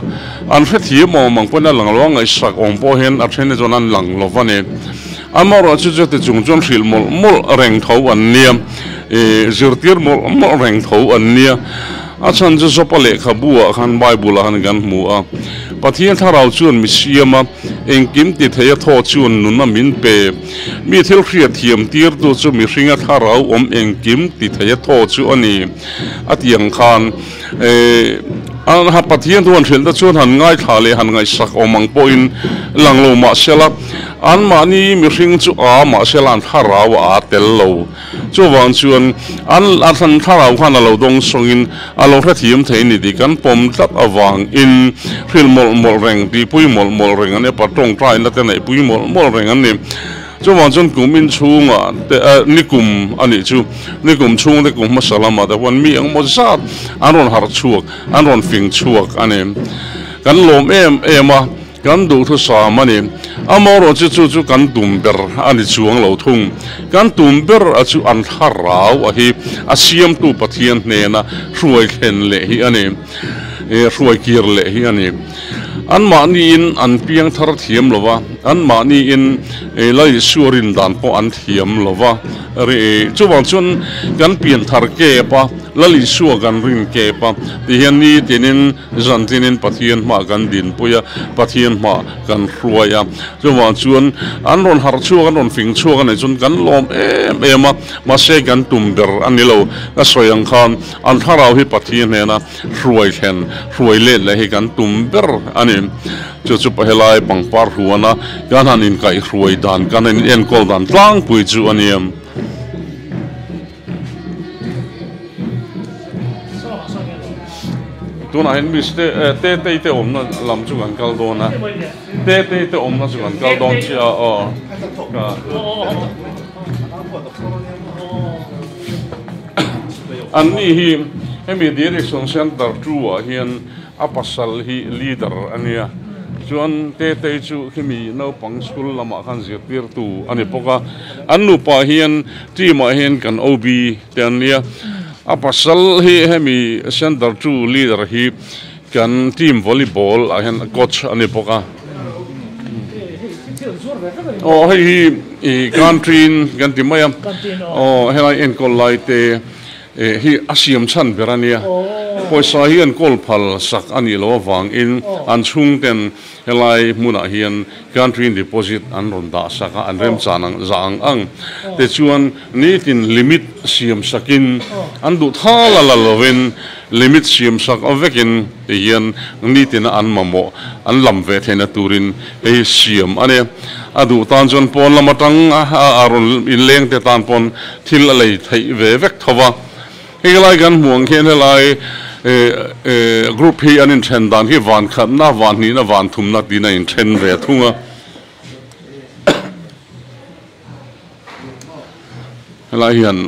an hrethiam awm ang pawhin a lang lo a, ngaihsak awm pawh hian a then te chuan an lang lo va ni. Amaherawh chu chuti chung chuan hrilh mawlh mawlh reng tho an nia, eh zirtir mawlh mawlh reng tho an nia. A chhan chu Jopa lehkhabu ah khan Bible ah khan kan hmu a, Pathian thlarau chuan mi siam a, engkim ti thei a thaw chuan nun a min pe. Mi thil hriat thiam tirtu chu mihringa thlarau awm engkim ti thei a thaw chu a ni. A ti ang khan eh Pathian thu han hrilh te chuan han ngaithla leh han ngaihsak awm ang pawhin lang lo mahsela anmahni mihring chu a mahsela an thlarau a tel lo. Chuvang chuan an a thlan thlarau khan a lo dawng sawngin a lo hrethiam thei ni tih kan pawm tlat avangin hrilh mawlh mawlh reng, tihpui mawlh mawlh reng an ni a, pa tawngtaina te neihpui mawlh mawlh reng an ni. Chuvang chuan kum inchhungah te nikum a nih chu, nikum chhung te kum hmasa lamah te huan mi engmaw zat an rawn harh chhuak, an rawn fing chhuak a ni. Kan lawm em em a. Kan duhthusam a ni. Amaherawh chu chu chu kan tum ber a ni chuang lo thung. Kan tum ber a chu an thlarau a hi a siamtu Pathian hnena hruai thlen leh hi a ni. Hruai kir leh hi a ni. Anmahniin an piang thar thiam lo va, anmahniin Lal Isua rin dan pawh an thiam lo va. Chuvang chuan kan pian thar kep a, Lal Isua kan rin kep a, tihian nitinin Zan tinin Pathian hmah kan dinpui a, Pathian hmah kan hruai a. Chuvang chuan an rawn harh chhuak, an rawn fing chhuak a nih chuan kan lawm em em a, mahse kan tum ber a ni lo. Ka sawi ang khan an thlarau hi Pathian hnena hruai thlen, hruai let leh hi kan tum ber a ni. Chu chu pahelai pangpar huana kan han inkaihhruai dan, kan han inenkawl dan tlangpui chu a ni. Tunah hian miss te te tei te awmna lam chu kan kal dawn a te tei te awmna chu kan kal dawn chiah a aw an ni hi hemi direction center two ah hian A pasal hi leader a nia, chuan Tetei chu khimi naupang school lamah khan zirtirtu a ni bawk a, an nupa hian team ah hian kan OB te an nia, a pasal hi hemi center two leader hi kan team volleyball ah hian coach a ni bawk a. Aw hei hi ih canteen kan ti mai a, aw helai enkawl lai te. Eh hi a siam chhan ber a nia. Pawisa hi an kawl phal sak a nih loh avangin an chhungten helai hmunah hian country deposit an rawn dah sak a, an remchan ang zah ang ang. Tichuan nitin limit siam sakin an duh thal a la lovin limit siam sak vekin tihian nitina an mamawh an lam ve theihna turin hei siam a ni. A duh tan chuan pawn lam atang a rawn inleng te tan pawn Thil a lei theih ve vek tho va, hei lai kan hmuh ang khian helai group hi an inthen dan khi van khatna, van hnihna, van thumna tiin a inthen ve thung a. Helai hian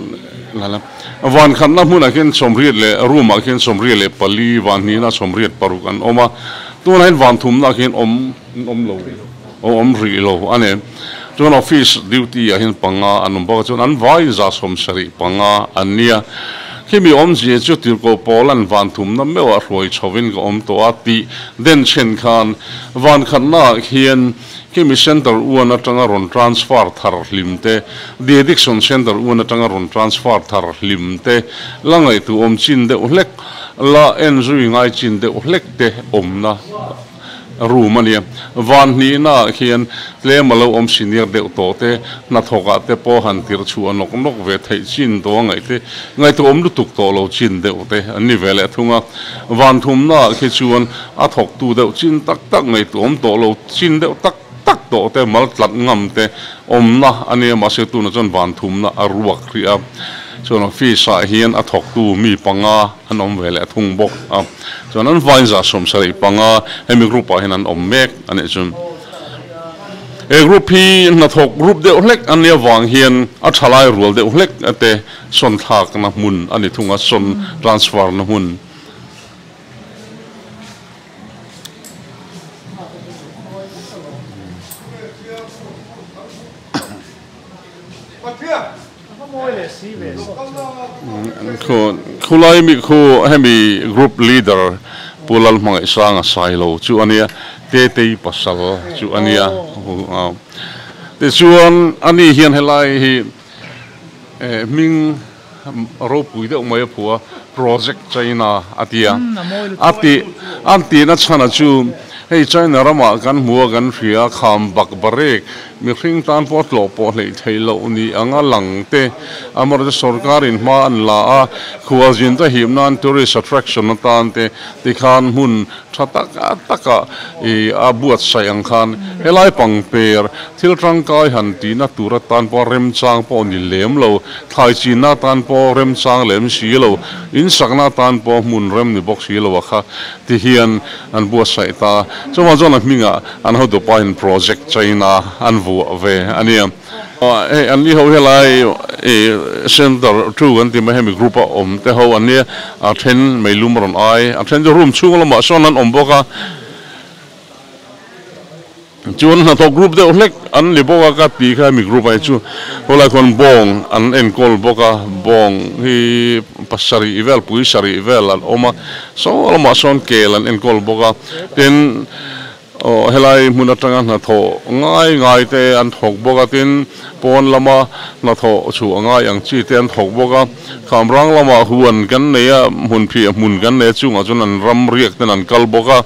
van khatna hmunah khian sawmriat leh room ah khian 84, van hnihna 86 an awm a, tunah hian van thumna khian awm awm lo. Awm rih lo a ni. Chuan office duty ah hian panga an awm bawk a, chuan an vai 75 an nia. Khimi awmzia chu Tirhkoh pawl an van thumna meuh ah hruai chhovin ka awm tawh a tih den chhen khan van khatna ah khian khimi center uan atanga rawn transfer thar hlim te, de addiction center uan atanga rawn transfer thar hlim te la ngaihtuah awm chin deuh hlek, la en zui ngai chin deuh hlek te awmna. room ania van hnih naah khian tlem alo awm senior deuh tawh te hnathawk ah te pawh han tirh chhuah nawk nawk ve theih chin tawh a ngaih te ngaihtuah awm lutuk tawh lo chin deuh te an ni ve leh thung a van thum naah khi chuan a thawk tu deuh chin tak tak ngaihtuah awm tawh lo chin deuh tak tak tawh te mal tlat ngam te awmna a nia mahse tunah chuan van thumna a ruak hrih a chuan office ah hian a thawktu mi panga an awm ve leh thung bawk a chuan an vain zah sawmsarih panga hemi group ah hian an awm mek a nih chu he group hi hnathawk group deuh hlek a nia vang hian a thalai rual deuh hlek te sawn thlakna hmun a ni thung a sawn transfer na hmun. Khulai mi khu hemi group leader Pu Lalhmangaihsanga Sailo chu a nia, Tetei pasal chu a nia. Tichuan ani hian helai hi hming ropui deuh mai a phu a, Project China a ti a. A tih an tihna chhana chu hei China ramah kan hmu a kan hria a, kham bak barek mihring tan pawh a tlawh pawh hleih theih loh ni anga lang te amaherawhchu sorkarin hma an la a, khualzin te hip nan tourist attraction atan te tikhan hmun tha tak taka ih a buatsaih ang khan helai pangper thil tangkai han tihna tur atan pawh remchang pawh ni lem lo. Thlai chinna atan pawh remchang lem si lo, in sakna atan pawh hmun rem ni bawk si lo a kha ti hian an buatsaih ta. Chuvang chuan a hmingah an hotu pahin Project China an vuah ve a nia. Hei an ni ho helai Center two kan ti mai hemi group a awm te ho an nia, a then meilum a rawn ai, a then chu room chhung lamah sawn an awm bawk a. Chuan hnathawk group deuh hlek an ni bawk a ka ti kha hemi group ah hi chu khawlai khuan bawng an enkawl bawk a bawng hi pasarih vel pui sarih vel an awm a saw lamah sawn kel an enkawl bawk a tin aw helai hmun atanga hnathawh ngai ngai te an thawk bawk a tin pawn lama hnathawh chhuah ngai ang chi te an thawk bawk a khamrang lamah huan kan nei a hmun phiah hmun kan nei a chungah chuan an ram riak ten an kal bawk a.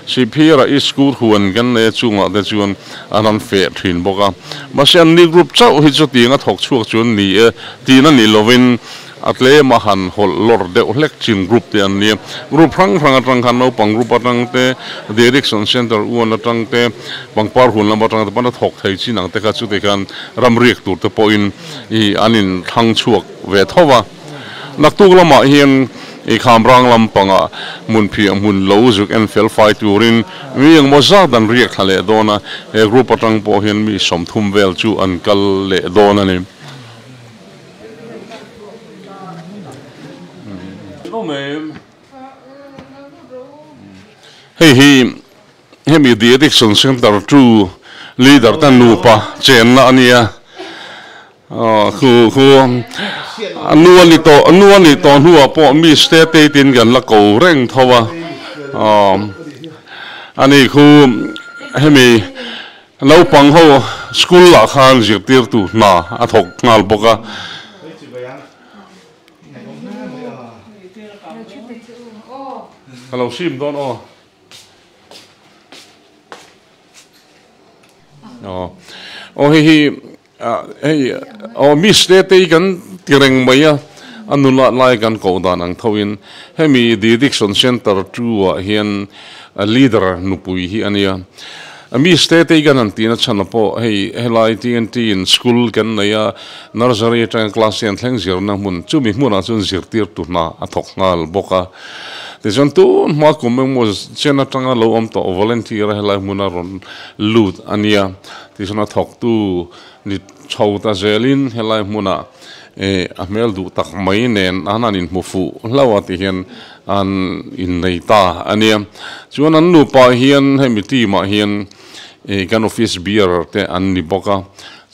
Sihphira i school huan kan nei a chungah te chuan an han feh thin bawk a. Mahse an ni group chauh hi chutiang a thawk chhuak chuan ni e tihna ni lovin a tlem a han hawlh lawr deuh hlek chin group te an ni a. Group hrang hrang atang khan naupang group atang te, The Addiction Centre uan atang te, pangpar huan lam atang te pawn a thawk thei chin ang te kha chuti khan ramriak tur te pawhin i an inthlang chhuak ve tho va. Naktuk lamah hian i khamrang lampangah hmun phiah hmun lo zuk en fel fai turin mi engmaw zat an riak thla leh dawn a, he group atang pawh hian mi 30 vel chu an kal leh dawn a ni. Hei hi Hemi The Addiction Centre tu leader te nupa chenna a nia. Khu khu a nu a ni tawh nu a nih tawh hnuah pawh mi state tin kan la ko reng tho a. A ni khu hemi naupang ho school ah khan zirtirtu hna a thawk nghal bawk a. Ka lo sim dawn aw. Aw hei hi hei aw miss te te hi kan ti reng mai a a nula lai kan koh dan ang tho in hemi the addiction center two ah hian leader nupui hi a nia miss te te hi kan han tihna chhan pawh hei helai TNT in school kan nei a nursery atanga class ten thleng zirna hmun chumi hmunah chuan zirtirtu hna a thawk nghal bawk a. Tichuan tun hma kum engmaw chen atanga lo awm tawh volunteer a helai hmuna rawn lut a nia. Tichuan a thawktu ni chho ta zelin helai hmunah eh a hmel duh tak mai nen an han inhmu fuh hlauh a ti hian an innei ta a nia. Chuan an nupa hian hemi team ah hian eh kan office bearer te an ni bawk a.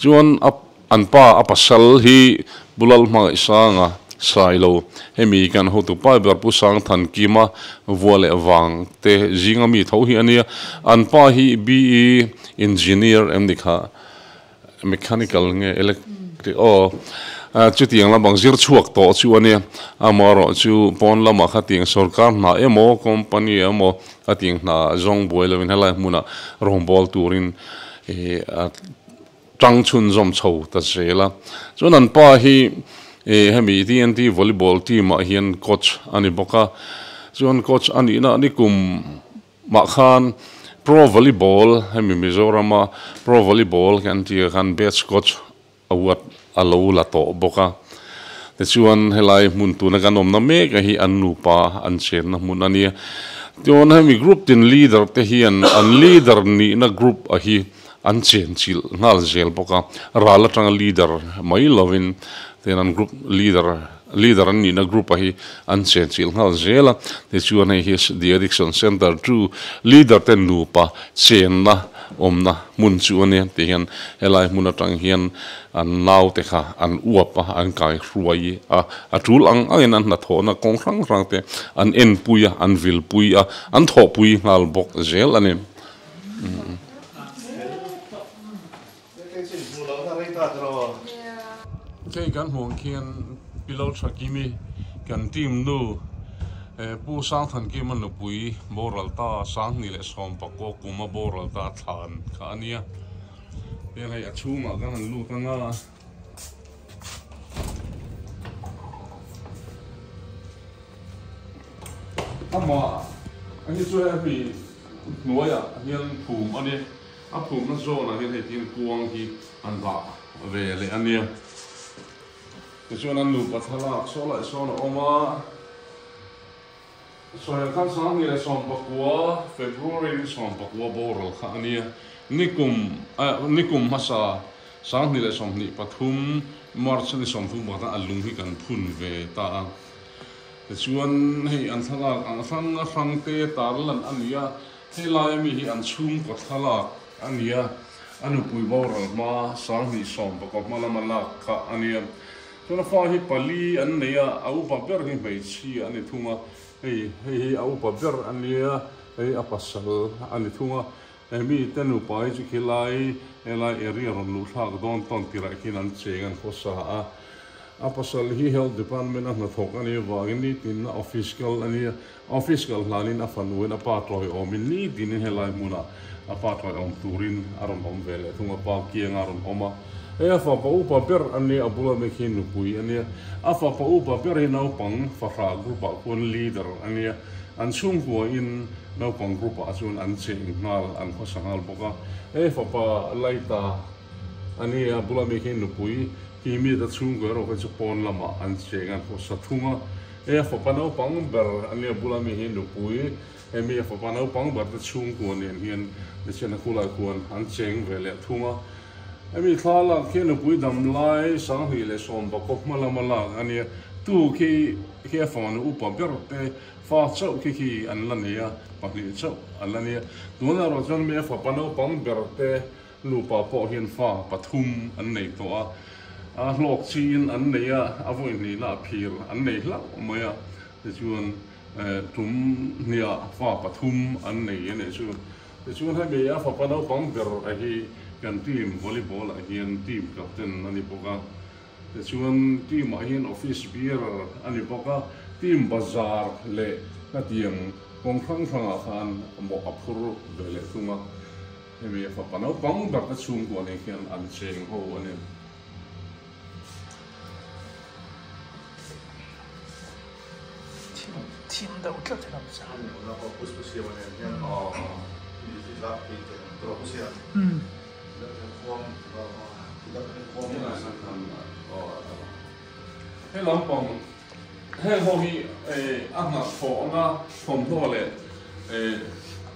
Chuan a An pa a pasal hi Pu Lalhmangaihsanga Sailo, hemi kan hotu pa ber Pu Sangthankima vua leh vang te zinga mi tho hi a nia. An pa hi BE Engineer em ni kha? Mechanical nge Electric aw. Chutiang lamang zir chhuak tawh chu a nia. Amaherawhchu pawn lamah khatiang sorkar hna emaw company emaw khatiang hna zawng buai lovin helai hmunah rawngbâwl turin a tang chhunzawm chho ta zel a. Chuan an pa hi hemi TNT volleyball team ah hian coach a ni bawk a. Chuan coach a nihna nikum mah khan pro volleyball hemi Mizorama pro volleyball kan tih ah khan best coach Award a lo la tawh bawk a. Tichuan helai hmun tuna kan awmna mek a hi an nupa an chenna hmun a nia. Tichuan hemi group tin leader te hian an leader nihna group a hi an chenchilh nghal zel bawk a. Ral atanga leader mai lovin tihian an group leader leader an nihna group a hi an chenchilh nghal zel a. Tichuan hei hi The Addiction Centre chu leader te nupa chenna awmna hmun chu a nia tih hian helai hmun atang hian an naute kha an uap a, an kai hruai a, a tul ang angin an hnathawhna kawng hrang hrang te an enpui a, an vilpui a, an thawhpui nghal bawk zel a ni. Hei kan hmuh ang khian Pilal Thakimi kan team nu Pu Sangthankima nupui boral ta Sanghni leh Sawmpakaw kuma boral ta thlan kha a nia. Heng hei a chhungah kan han lut anga. Amah hi chu hemi hnuaiah hian phum a nia. A phumna zawnah hian hei tin kuang hi an dah ve leh a nia. Tichuan an nupa thlalak saw laih sawn a awm a. Sawi ang khan Sanghni leh Sawmpakua, February ni Sawmpakua boral kha a nia. Nikum nikum hmasa Sanghni leh 23 March ni 30 bakah a lung hi kan phun ve ta a. Tichuan hei an thlalak ang hrang hrang te tar lan a ni a. Helai ami hi an chhungkaw thlalak a ni a, a nupui boral hma 2019 hma lama lak kha a nia. Chuan a fa hi pali an nei a, a upa ber hi hmeichhia a ni thung a, hei hei hi a upa ber a nia, hei a pasal a ni thung a. He mite nupa hi chu khilai helai area rawn luh thlak dawn tawn tirah khian an cheng an khawsa a. A pasal hi Health Department a hnathawk a nih avangin nitin a office kal a nia. Office kal hlanin a fanuin a pa tawiawmin nitinin helai hmunah a pa tawiawm turin a rawn awm ve leh thung a, pa kianga a rawn awm a. Hei a fapa upa ber a nia, a bula mi khi nupui a nia. A fapa upa ber hi naupang fahrah group ah khuan leader a nia. An chhungkuain naupang group ah chuan an cheng nghal, an khawsa nghal bawk a. Hei fapa Laita a nia, a bula mi khi nupui. Khi mi ta chhungkaw erawh kha chu pawn lamah an cheng a, khawsa thung a. Hei a fapa naupang ber a nia bula mi hi nupui, hemi a fapa naupang ber te chhungkua nen hian Nichena khulai khuan an cheng ve leh thung a. Hemi thla lak khi nupui dam lai 2019 hma lama lak a nia. Tu khi khi a fanu upa ber te fa chauh khi khi an la nei a, pahnih chauh an la nia. Tunah erawh chuan mi a fapa naupang ber te Nupa pawh hian fa pathum an nei tawh a, a hlawk chiin an nei a, a vawi hnihna a phir an nei hlauh mai a, tichuan tum hniah fa pathum an nei a nih chu. Tichuan hemi a fapa naupang ber a hi kan team volleyball ah hian team captain a ni bawk a, tichuan team ah hian office bearer a ni bawk a, team bazar leh hetiang kawng hrang hrangah khan mawh a phur ve leh thung a. Hemi a fapa naupang ber te chhungkua nen khian an cheng ho a ni. Thim deuh tlat hi lam sa. He lampang heng ho hi a nghahthawhna thawmhnaw leh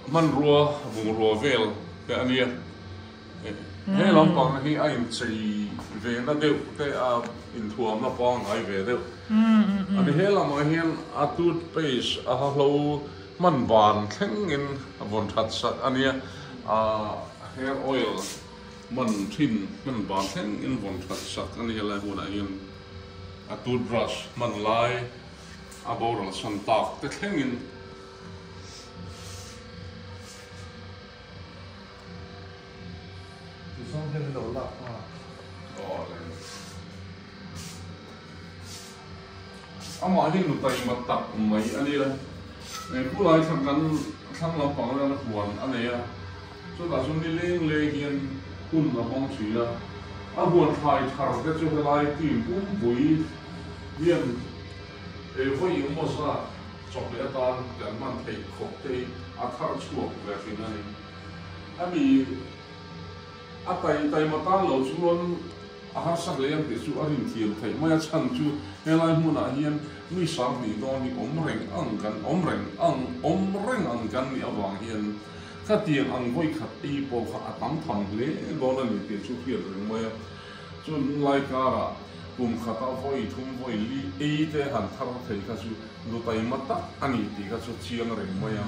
hmanrua bungrua vel te a nia. He lampang hi a inchei ve na deuh te a inthuamna pangngai ve deuh a ni. He lamah hian a toothpaste a hahlo hman ban thlengin vawn that sak a nia. Hair oil Man thin hman ban thleng in vawn that sak a ni helai hmunah hian a toothbrush hman lai a boral san tak te thleng in. Tih zawng hian an lo lak a. Aw le. Amah hi nu taima tak mai a nia. Khulai thlang kan thlang lampang reng huan a nei a, chutah chuan ni leng leng hian hun a hmang thin a. A huan thlai thar te chu helai team pumpui hian vawi engmaw zat chawhmeh atan kan hman theih khawp te hi a thar chhuak ve thin a ni. Ami a tai taima tan lo chuan A harsa hle ang tih chu a rinthiam theih mai a, chhan chu helai hmunah hian mi sang hnih dawn hi awm reng ang kan awm reng ang awm reng ang kan nih avang hian khatiang ang vawikhat ei pawh kha a tam tham hle dawn a ni tih chu hriat reng mai a. Chun lai karah kum khata vawi thum vawi li ei te han thar thei kha chu nu taima tak a ni tih kha chu chiang reng mai a.